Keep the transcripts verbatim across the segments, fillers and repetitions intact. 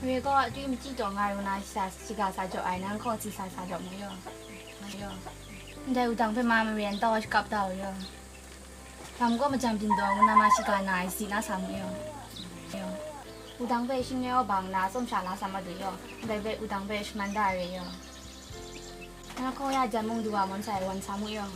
Re gaw, akyu machyi taw nga ru na, shaga sa jaw ai, nang hkaw si sa sa jaw mu yaw. Ndai wudang hpe ma maren tau shakap da u yaw. Lam kaw majan byin taw ngu na ma shiga na ai, si na sa mu yaw. Wudang hpe shing ne aw bang na, atsawm sha la sa madu yaw. Ndai hpe wudang hpe shaman da ai re yaw. Na hkaw ya jan mung du wa mawn sai, wan sa mu yaw.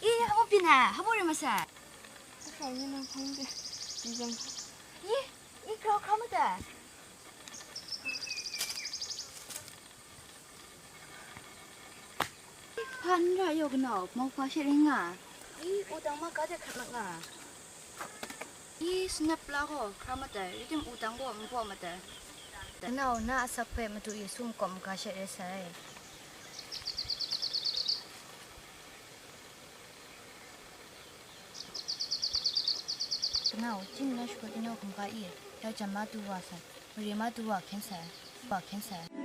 E, habo byin ai, habo rai masai. Hpa ngu na hpang de, di jang. Ye, i grau hkra mada. Hpa n ra yaw kanau, mauhpa she ring nga. I, wudang ma ga de hkrat mat nga. I, sanep la gaw hkra mat ai, rai tim wudang gaw n hpaw mat ai. Kanau, na asak hpe Madu Yesu makawp maga she rai sai. Kanau, chyin na shakut inau hkungga i, yau jan ma du wa sai, mare ma du wa hkyen sai, wa hkyen sai.